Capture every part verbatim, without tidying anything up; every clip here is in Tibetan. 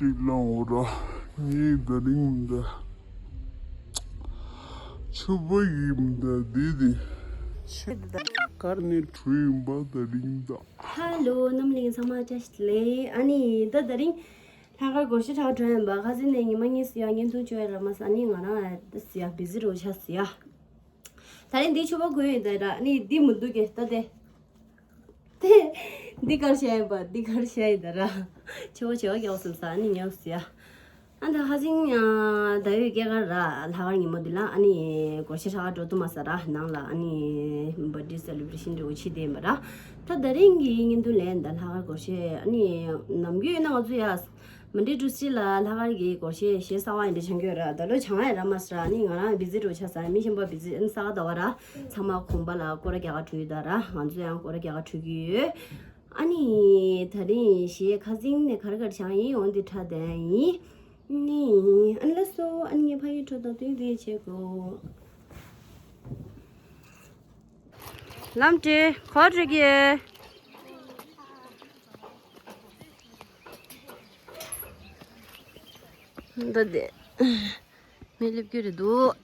ཅིག་ལ་འོ་ར། ངས་ད་རིང་འདི་ཕྱུ་པ་ཡིན་ད་འདི་དེ་ཕྱུ་གར་ནས་བྲོས་ཡིན་པ་ད་རིང་ད། ཧ་ལོ། རྣམ་གླིང་ཚང་མ་བཀྲ་ཤིས་བདེ་ལེགས། ཨ་ནི་ད་ད་རིང་ལྷག་དཀར་སྒོར་གཞས་འཁྲབ་འགྲོ་ཡིན་པ། ཁ་སང་ནས་ཉི་མ་གཉིས་སུ་ཡང་བརྙན་ཐུང་བཅོས་ཡ་རག་མ་སོང་། ཨ་ནི་ང་རང་ད་སུ་ཡ་བི་ཟི་རུ་ཆགས་སོང་ཡ། ད་རིང་འདི་ཕྱུ་པ་གོན་ཡོད་ད་ར། ཨ་ནི་འདི་མི་འདུག་གས་ད་དེ། དེ། འདི་གར་བཤད་ཡིན་པ། འདི་གར་བཤད་ཡིན་ད་ར། ཆེ་བ་ཆེ་བ་རྒྱག་སོང་ས། ཨ་ནི་ཉོབ་སི་ཡ། ཨ་ད་ཧ་སིང་ཡ། ད་ཡོད་སྐྱེ་གར་ར་ལྷག་དཀར་ཉིན་མོ་འདི་ལ་ཨ་ནི་སྒོར་གཞས་འཁྲབ་འགྲོ་ཐུབ་མ་ས་ར། ནང་ལ་ཨ་ནི་བར་ཌེ་སེ་ལེ་བྷི་རེ་ཤན་འདྲ་བོ་བྱེད་བསྡད་ཡིན་པ་ར། ད་ད་རིང་གི་བརྙན་ཐུང་ལེན་ད་ལྷག་དཀར་སྒོར་གཞས། ཨ་ནི་ནམ་རྒྱུན་ཡོད་ན་ང་ཚོ་ཡ། མན་ཌེ་ཊུ་སི་ཌེ་ལ་ལྷག་དཀར་གྱི་སྒོར་གཞས་གཞས་གསར་བ་ཡིན་འདྲ་སྦྱང་གི་ཡོད་ར། ད་ལོ་སྦྱང་ཡ་རག་མ་སོང་ར། ཨ་ནི་ང་རང་བི་ཟི་འགྲོ་ཆགས་སོང་། མི་གཞན་པ་བི་ཟི། ཨ་ནི་ས་ག་ཟླ་བ་ར། ཚང་མ་དགོན་པ་ལ་སྐོར་ར་རྒྱག་ག་འགྲོ་ཡོད་ད་ར། ང་ཚོ་ཡང་སྐོར་ར་རྒྱག་ག་འགྲོ་གི་ཡོད། ཨ་ནི་ད་རིང་གཞས་ཁ་སང་ནས་ག་རེ་ག་རེ་སྦྱངས་ཡིན་འོ་འདི་འཁྲབ་བསྡད་ཡིན། ནི་ཨ་ནི་ལགས་སོ། ཨ་ནི་ངའི་ཕ་ཡུལ་འགྲོ་དང་དུས་འདི་བྱེད་དགོས། ལམ་དེ་ག་པར་འགྲོ་གི། འདི་དེ་མི་སླེབས་རྒྱུ་རེད་འདུག།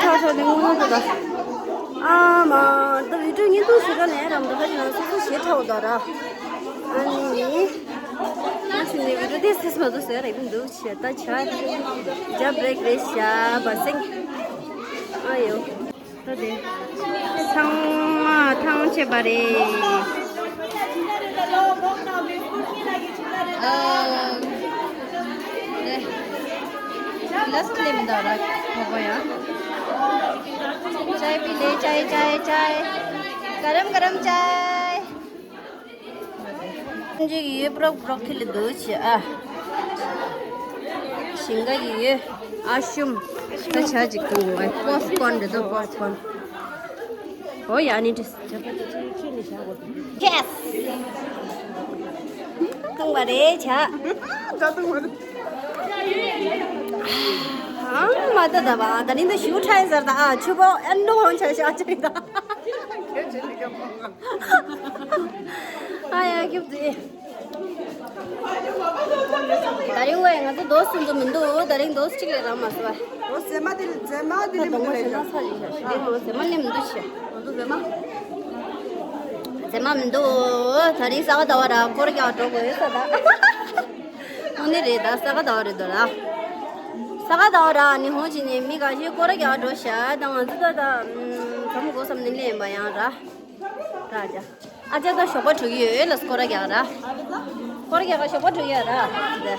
ཁྲག་ཤོར་ནས་སྔོན་ལ་འགྲོ་ད། ཨ་མ། ད་བི་ཌིའོ་བརྙན་ཐུང་ཞིག་ག་ལེན་རམ་ད་ག་ཅི་ན་སོ་སོ་ཞེ་ཁྲའོ་ད་ར། ཨ་ནི། ང་ཞིག་ནས་བི་ཌིའོ་དེ་སེས་མ་ཐུབ་ཟེར་རེད་མི་འདུག་བྱས་ད་ཆ། ཇ་བྷི་རེག་རེད་ཤ་བ་སེང་། ཨ་ཡོ། ད་དེ། ཚང་མ་ཐང་ཆད་པ་རེད། ཨ། ལས་ལས་མི་འདུག་ར་ཁོ་པ་ཡ། चाय पी ले, चाय, चाय, चाय। गरम गरम चाय। ཅིག་ཡོད་པྲོག་པྲོག་ཁི་ལི་འདུག་ཅི་ཨ། ཞིང་ག་ཡི་ཡོད། ཨ་ཤུམ། ད་ཆ་ཅིག་བཏུང་བ་པོབ་ཀོན་འདི་དང་པོབ་ཀོན། ཨོ་ཡ་ནི་ཏིས། ཡེས། བཏུང་བ་རེད་ཆ། ད་བཏུང་བ་རེད། ཨང་མ་ད་ད་བ་ད་ནི་ད་ཞུ་ཁྲའི་ཟེར་ད་ཨ་ཆུ་བོ་ཨན་འགྲོ་འོང་ཆ་ཤ་ཅིག་ད། ཨ་ཡ་སྐྱུག་དེ། ད་རིང་བས་ང་ཚོ་དོ་སུ་འདུག་མི་འདུག་ད་རིང་དོ་སུ་གཅིག་ལས་རག་མ་སོང་བ། འོ་ཟེ་མ་དེ་ཟེ་མ་དེ་ནི་མི་འདུག་ལས་ཀྱང་། ཟེ་མ་ནི་མི་འདུག་ཤི། ང་ཚོ་ཟེ་མ། ཟེ་མ་མི་འདུག་ད་རིང་ས་ག་ཟླ་བ་ར་སྐོར་རྒྱག་འགྲོ་དགོས་ས་ད། དངོས་གནས་རེད་ད་ས་ག་ཟླ་བ་རེད་དོ་ར། ས་ག་ཟླ་བ་ར་ནི་ཧོང་ཅི་ནས་མི་ག་ཤི་སྐོར་རྒྱག་འགྲོ་ཤ་ད་ང་ཚོ་ད་ད། ཟམ་གོ་སམ་ནི་ལེན་པ་ཡང་ར། ར་ཅ། ཨ་ཅག་ད་ཞོགས་པ་འགྲོ་གི་ཡོད་ལ་སྐོར་ར་རྒྱག་ར། སྐོར་ར་རྒྱག་ག་ཞོགས་པ་འགྲོ་གི་ཡོད་ར། དེ།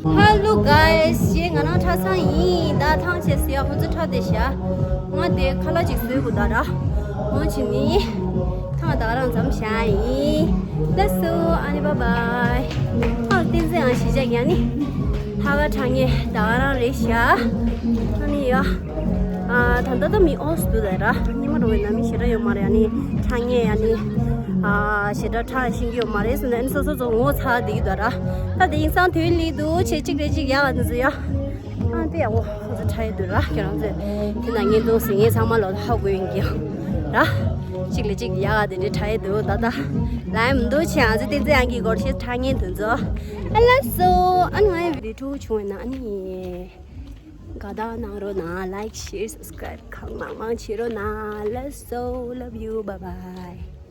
Hello guys, ཞེས་ང་རང་ཁྲ་ཚང་ཡིན། ད་ཐང་ཆད་ཟེར་ཡ་ཁོ་ཚོ་ཁྲ་དེ་བཞག་ང་དེ་ཁ་ལག་ཅིག་བཟོས་དགོས་ད་ར། འོང་ཕྱིན་ནི་ཐང་ད་རང་འཛོམས་བཞག་ཡིན། Let's go, ཨ་ནི་bye bye. ཨ་བསྟན་འཛིན་ཨང་ཞིག་བྱ་ཡ་ནི་ཧ་ག་ཁྲ་ངེ་ད་རང་རེད་བཞག་ཨ་ནི་ཡ། ཨ་ད་ལྟ་ད་མི་ཨོས་འདུག་ད་ར། ཉི་མ་འགྲོ་བའི་ནང་མི་ཞེ་དྲག་ཡོད་མ་རེད། ཨ་ནི་ཁྲ་ངེ་ཨ་ནི་ཨ་ཞེ་དྲག་ཁྲ་ཤེས་ཀྱི་ཡོད་མ་རེད་ཟེར་ནས་ཨ་ནི་སོ་སོ་ཚོ་ངོ་ཚ་བསྡད་ཀྱི་འདུག་ར། ད་དེ་ཡིན་ཙང་དུས་ལི་འདུག་བྱེད་གཅིག་རེ་གཅིག་ཡག་ག་འདུག་ཡ། ཨ་དེ་ཡག་པོ་ཁོ་ཚོ་ཁྲ་ཡི་འདུག་ར། ཁྱེད་རང་ཚོས་དེ་ན་བརྙན་ཐུང་གཟིགས་མཁན་ཚང་མ་ལོ་ཧ་གོ་ཡོང་གི་ཡ་ར། གཅིག་ལ་གཅིག་ཡག་ག་དེ་འདྲའི་ཁྲ་ཡི་འདུག་ད་ད་ལའི་མི་འདུག་ཆེ་ཨ་ཙི་བསྟན་འཛིན་ཨང་གི་སྐོར་ཞིག་ཁྲ་ངེ་འདུག་ཚོ། ཨ་ལ་སོ་ཨ་ནི་ང་ཡི་བི་ཌིའོ་བྱུང་བ་ན་ཨ་ནི། དགའ་རྟགས་གནང་རོགས་གནང་། Like, share, subscribe གང་མང་མང་བྱེད་རོགས་གནང་། Let's go, love you, bye bye.